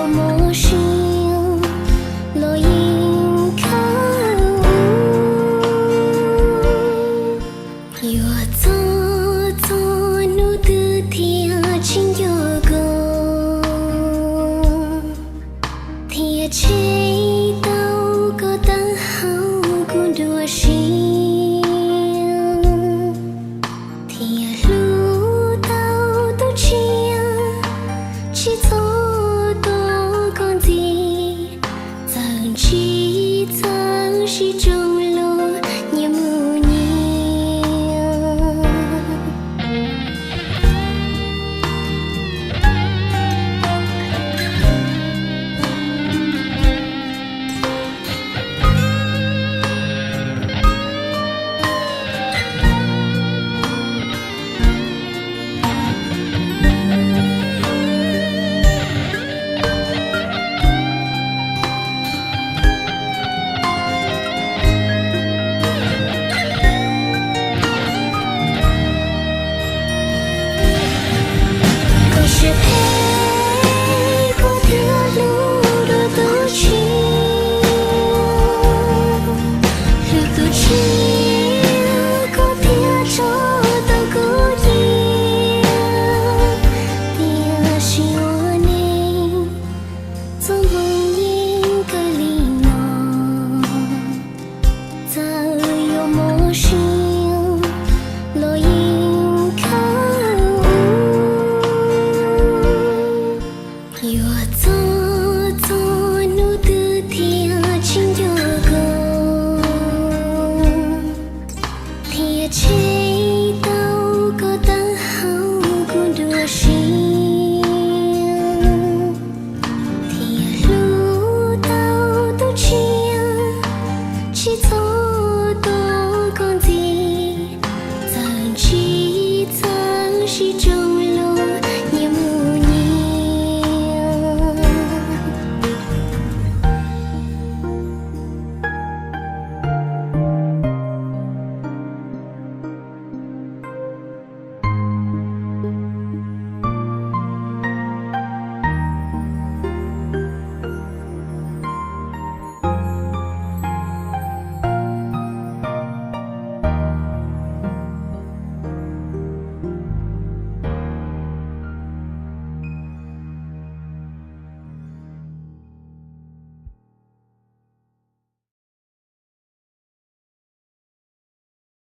Mob siab los yeej khawb ua. Yuav txog txog hnub twg thiaj tsis nco koj, thiaj tshem tau koj tawm hauv kuv nruab siab, thiaj hlub tau tus tshiab, tsis txhob tuaj koj ntxiv, txawm ntsib txawm sib tsoom los nyias mus nyias. Koj siab phem, koj thiaj hlub dua tus tshiab, hlub tus tshiab koj thiaj tso tau kuv cia. Tiam sis ua neej txoj hmoo yeej kawg li no, txawm yuav mob siab los yeej khawb ua. Yuav txog